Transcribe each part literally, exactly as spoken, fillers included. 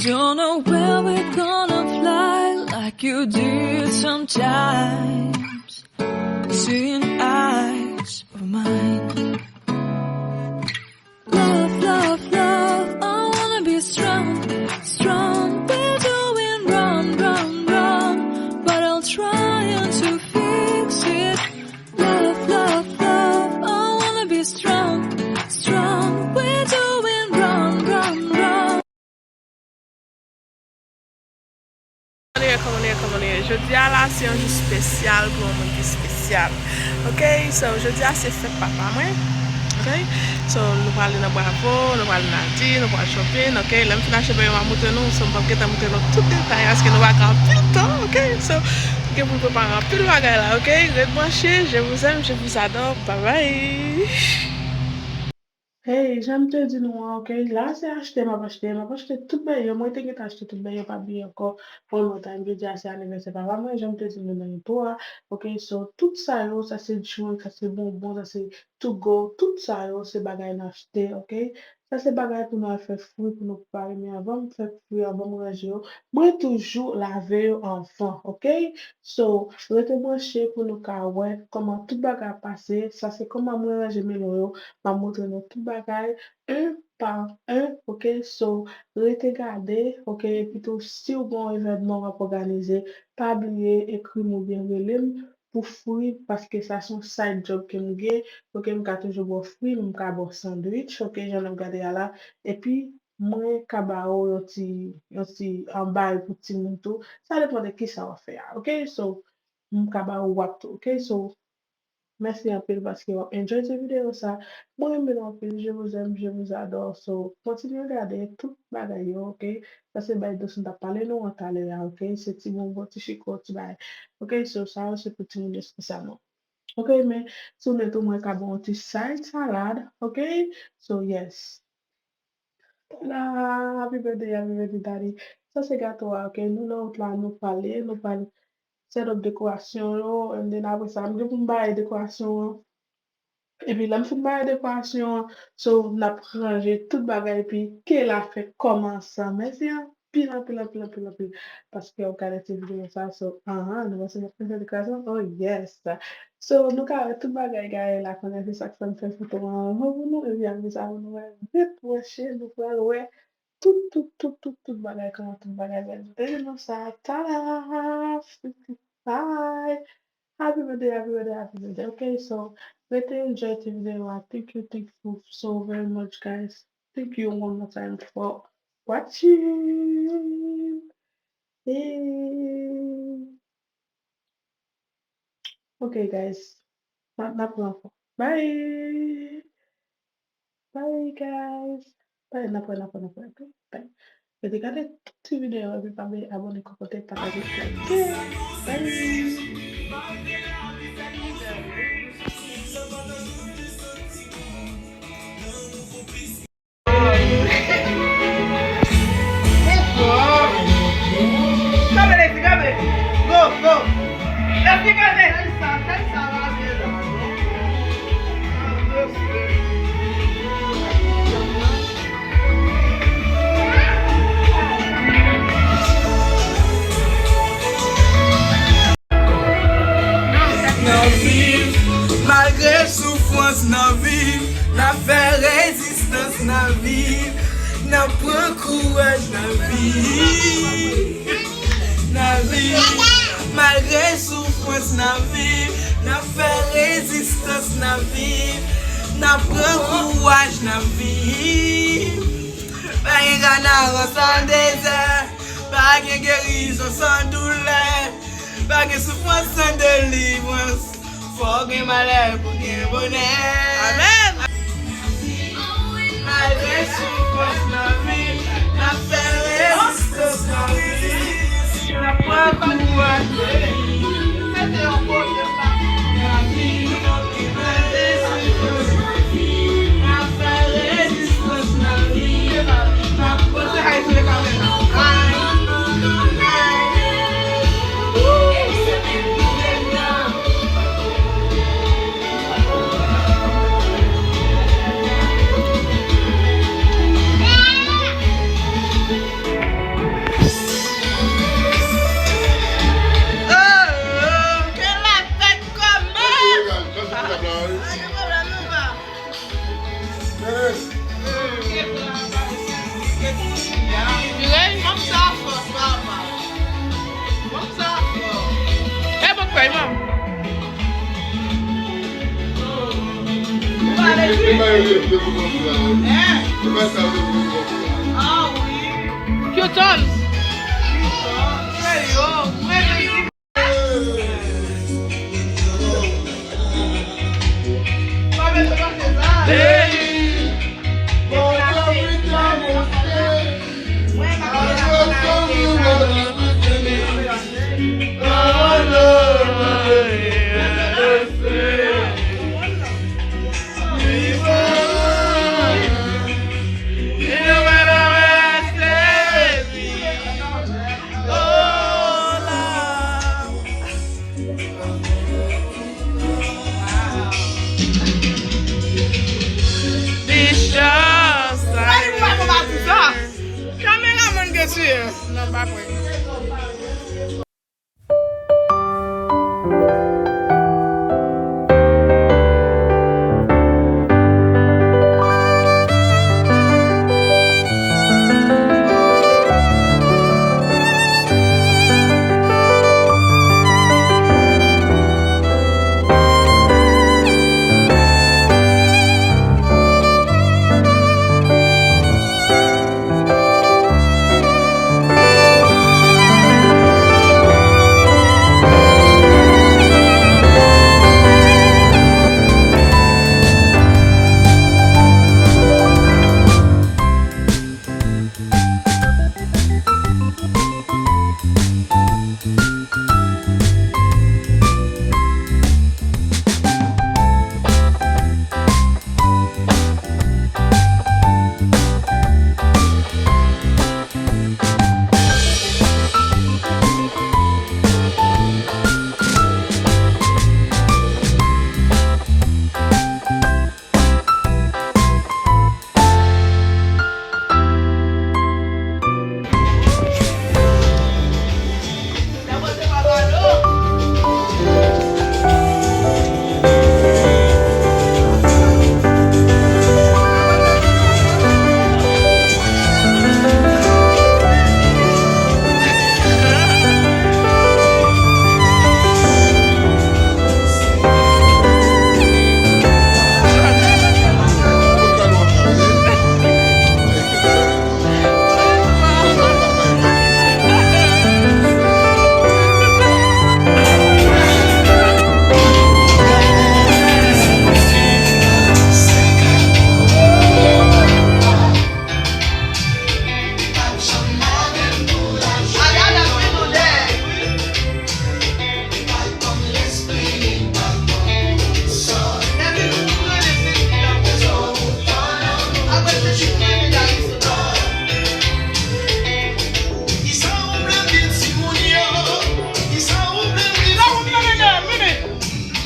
Don't know where we're gonna fly like you did sometimes. Seeing eyes of mine. Love, love, love, I wanna be strong, strong. We're doing wrong, wrong, wrong, but I'll try to fix it. Love, love, love, I wanna be strong, strong. We're doing wrong, wrong, wrong. Kòman nou ye, kòman nou ye, kòman nou ye? Jodi a la, se yon jou espesyal pou yon moun ki espesyal. Ok, so, jodi a se fèt papa mwen. Ok, so, nou prale nan Bravo, nou prale nan Adi, nou pral shopping. Ok, lè m fin achte bagay yo, m a montre nou, so, m p ap gentan montre nou tout detay, paske nou pa gen anpil tan. Ok, so, nou gen pou n prepare anpil bagay la. Ok, ret branche, je vous aime, je vous adore, bye bye. Hey, jan m te di nou an, ok, la se achte m ap achte, m ap achte tout bagay yo, mwen te gentan achte tout bagay yo, pa bliye ankò, mwen mwen ta jodi a se anivèsè papa mwen, jan m te di nou nan entwo a, ok, so, tout sa yo, sa se drink, sa se bonbon, sa se to go, tout sa yo, se bagay n achte, ok, sa se bagay pou nou al fè fri, pou nou prepare, men anvan m fè fri, anvan m ranje yo, mwen toujou lave yo anvan, ok, so, rete branche pou nou ka wè kòman tout bagay ap pase, sa se kòman mwen ranje melon yo, m ap montre nou tout bagay, un pa un, ok? So, rete gade, ok? Epi tou, si w gen yon evènman w ap òganize, pa bliye ekri m oubyen rele m pou fri, paske sa se yon side job ke m gen, ok? M ka toujou ba w fri, m ka ba w sandwich, ok? Jan n ap gade a la, epi mwen ka ba w yon ti, yon ti, yon bagay pou timoun tou. Sa depann de kisa w ap fè a, ok? So, m ka ba w wap tou, ok? So, mèsi anpil paske w ap enjoy ti videyo sa. Mwen renmen nou anpil, je vous aime, je vous adore. So, kontinye gade tout bagay yo, ok? Sa se bay dous m t ap pale nou an talè a, ok? Se ti bonbon, ti chiko, ti bagay. Ok, so, sa yo se pou timoun yo espesyalman. Ok, men, si w vle tou, mwen ka ba w yon ti side salad, ok? So, yes. Tada! Happy birthday, happy birthday, daddy. Sa se gato a, ok? Nou nan wout la, nou prale, nou pral set up dekorasyon yo, and then apre sa, m gen pou m bay dekorasyon an. Epi lè m fin bay dekorasyon an, so, n ap ranje tout bagay, epi ke la fèt kòmanse. Mèsi anpil, anpil, anpil, anpil, anpil, paske w gade ti videyo sa, so, ahan, nou panse m ap fè dekorasyon? Oh, yes! So, nou ka wè tout bagay gaye la kounye a, se sa k fè m fè foto an anvan pou nou, epi apre sa, pou nou wè, ret branche, nou pral wè tout, tout, tout, tout, tout bagay, kòman tout bagay bèl. Depi nou sa, tada! Bye! Happy birthday, happy birthday, happy birthday. Ok, so, rete enjoy ti videyo a. Thank you, thank you so very much, guys. Thank you one more time for watching. Hey. Ok, guys. N ap, n ap pran ankò. Bye. Bye, guys. Bye, n ap wè, n ap wè, n ap wè. Ok, bye. Rete gade tout ti videyo, epi pa bliye abòne, kòmante, pataje, like. Bye. Kanpe, Lexi, kanpe. Go, go. Lexi, kanpe. N ap viv, malgre soufrans n ap viv, n ap fè rezistans n ap viv, n ap pran kouraj n ap viv, n ap viv, malgre soufrans n ap viv, n ap fè rezistans n ap viv, n ap pran kouraj n ap viv. Pa gen kanaran san dezè, pa gen gerizon san doulè. Pa gen soufrans san delivrans. Fò gen malè pou gen bonè. Amèn. Malgre soufrans nan vi, n ap fè rezistans nan vi. N ap pran kouraj nan vi. Mete yon kote pa nan vi. Qtons. Kameramann gen tiye. Non, pa vre.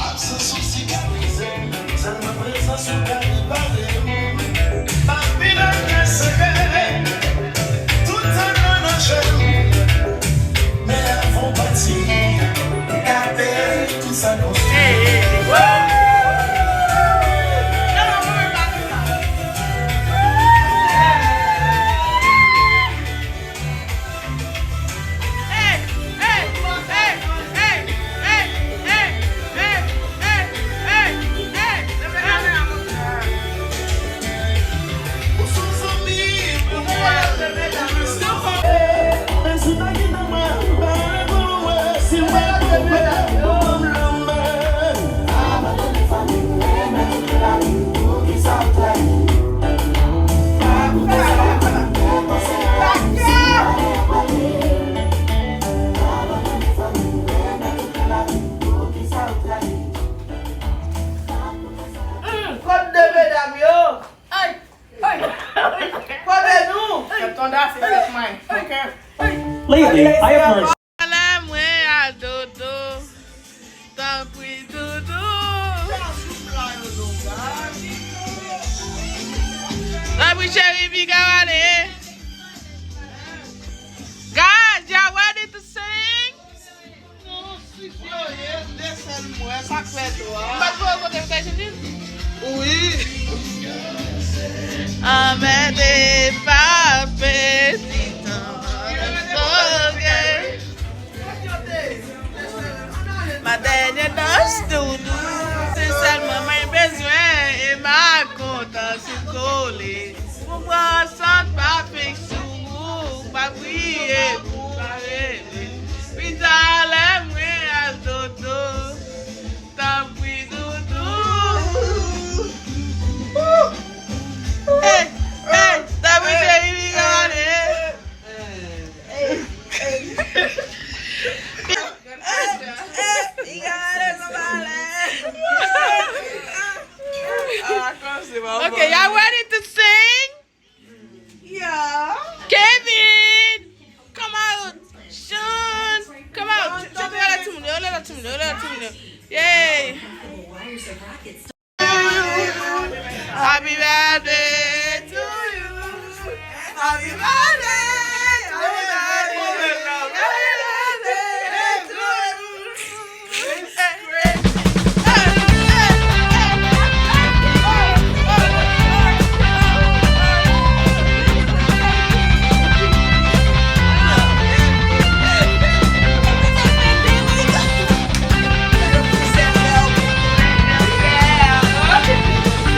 Absans ou sikatrizem, sèlman prezans ou ka repare m. Pa vin ak sekrè, tout sa nan nan chè m. Men avan w pati, gade tout sa nou fè. Kot de medam yo? Ay! Ay! Kote nou? Fèt tonda se fèt mwen. Ok. Lately, I have learned. Ala mwen a dodo. Tanpri doudou. Tanpri cheri, piga w ale. Guys, y'all ready to sing? M pa t voye w kote Etazini? Wi. Anmède pa peti tan. Ma dènyè dans doudou. Se sèlman mwen bezwen, Emma. Ou pran sant pa fenk sou ou, pa priye pou pa rele. Pita lè mwen al dodo, tanpri doudou. Hey, hey, tanpri cheri, vin gade. Okay, y'all ready to sing? Yeah. Kevin, come out. Sean, come out. Chante, rele timoun yo, rele timoun yo, rele timoun yo. Yay. Happy birthday to you. Happy birthday to you. Happy birthday to you.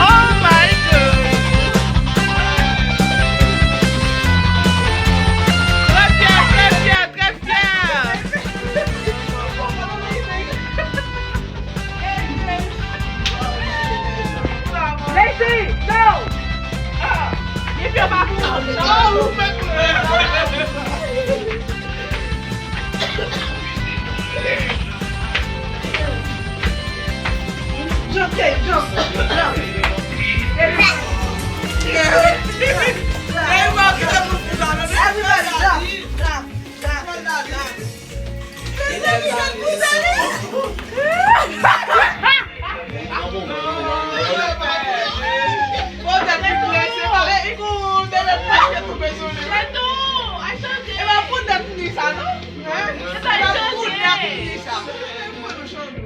Oh my God! Trè fyè, trè fyè, trè fyè! Lacey, no! If you back up, no! Jump, Kate, jump, jump. Everybody jump, jump, jump.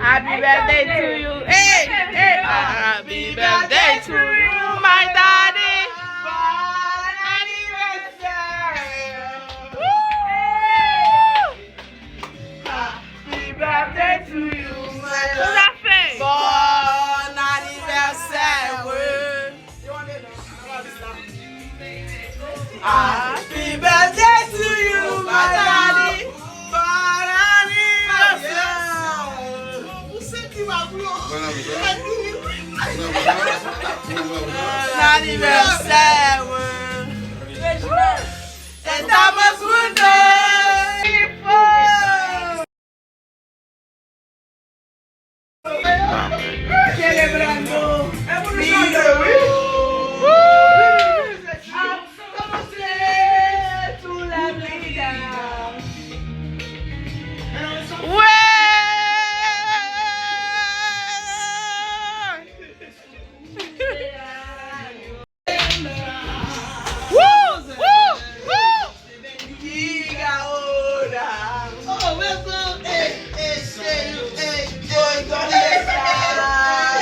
Happy birthday to you. Hey, hey. Happy birthday to you, my daddy. Bon anivèsè. Woo! Happy birthday to you, my love. Tout à fait. Bon anivèsè, wi. Happy birthday to you, my daddy. Bon anivèsè. Bon anivèsè, wi. Estamos juntos. Celebrando. Mira, wi. Estamos celebrando la vida. Wè! Woo! Woo! Woo!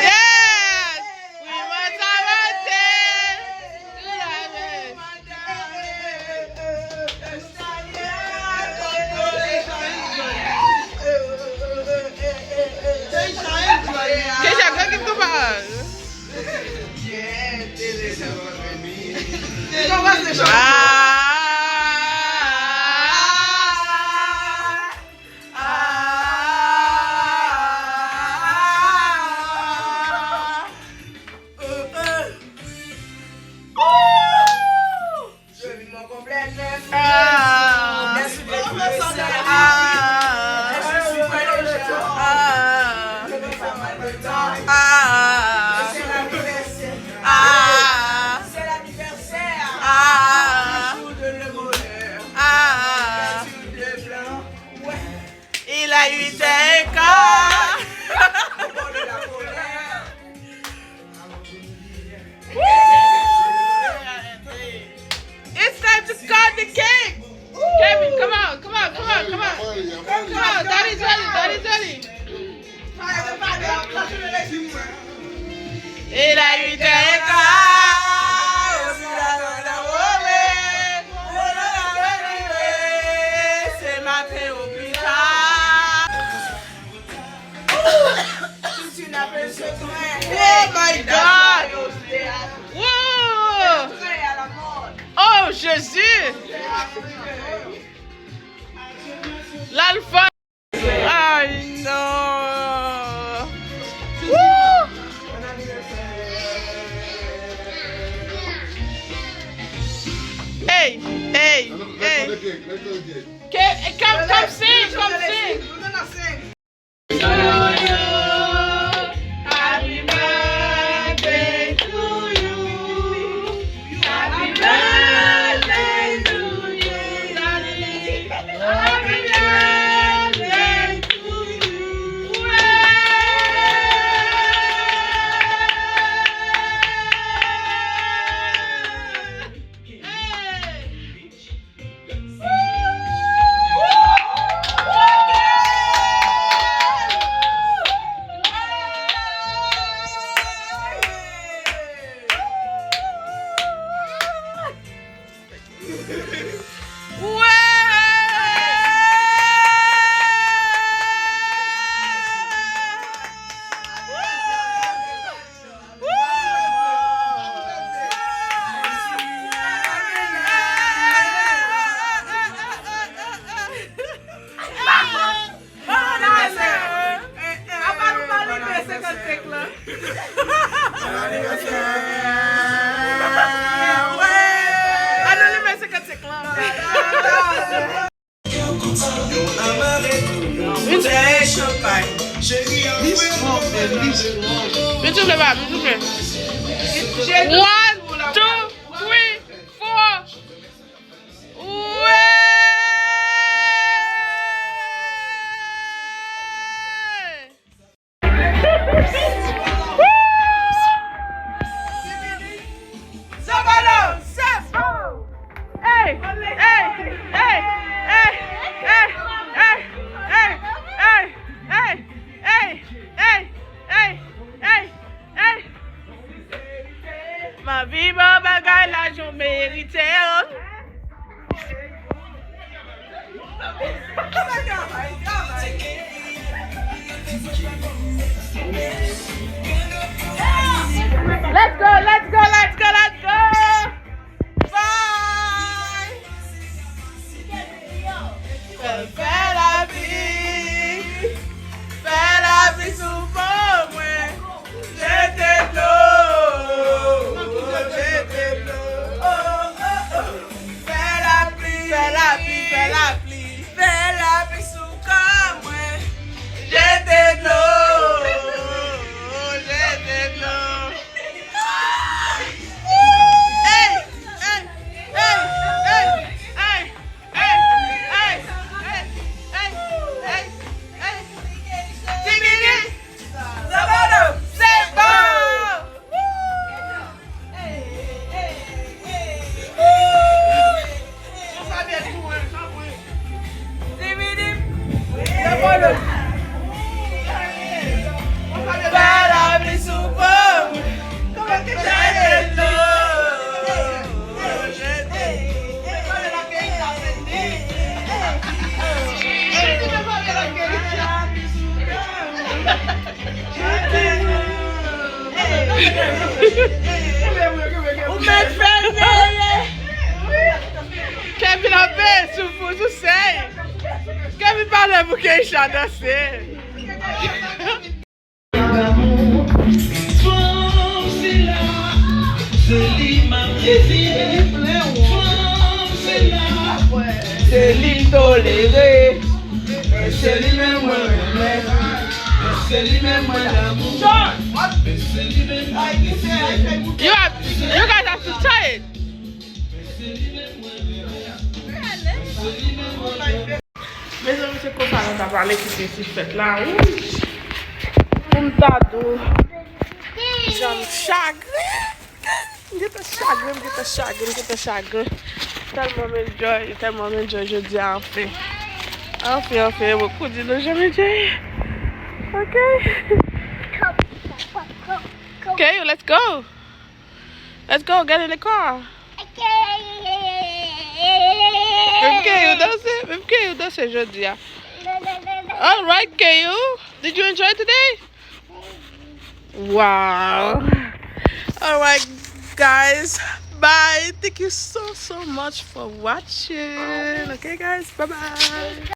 Yes! We want our thing. Keisha, go give the ball. Il est huit heures et quart. It's time to cut the cake. Kevin, come on, come on, come on, come on. Come on, daddy's ready, daddy's ready. Il est huit heures et quart. Se maten ou pli ta. Oh my God! Whoa! Ke, come, come sing, come sing. Apa nou pa limen senkannsenk lan? An nou limen senkannsenk lan. Vin souple, pa, vin souple. One, two, three, four. M ap viv bagay la jan w merite yo. Let's go, let's go, let's go, let's go. Bye. Fè, fè lapli, fè lapli sou po mwen. Jete dlo, jete dlo, oh, oh, oh. Fè lapli, fè lapli, fè lapli, fè lapli sou kò mwen. Jete dlo, jete dlo. Hey, hey, hey, hey, hey. Tibidi. Se bon! Ou mèt fè l veye. Kevin ap veye sou, sou sèy. Kevin pa lè pou Keisha danse. Fanm sila, se li m ap dezire. Fanm sila, se li m tolere. Men se li menm mwen renmen. Men se li menm mwen damou. Men se li menm mwen dezire. You have, you guys have to try it. Men se li menm mwen renmen. Men se li menm mwen renmen. Mezanmi, se konsa nou ta pral kite ti fèt la, wi. Pou m ta di w, jan m chagren. M gentan chagren, m gentan chagren, m gentan chagren. Tèlman m enjoy, tèlman m enjoy jodi a, anfen. Anfen, anfen, bon, kou di nou jan m enjoy. Ok. Okay, let's go. Let's go, get in the car. Menm Keyou danse, menm Keyou danse jodi a. All right, Keyou, did you enjoy today? Wow. All right, guys. Bye. Thank you so, so much for watching. Okay, guys. Bye-bye.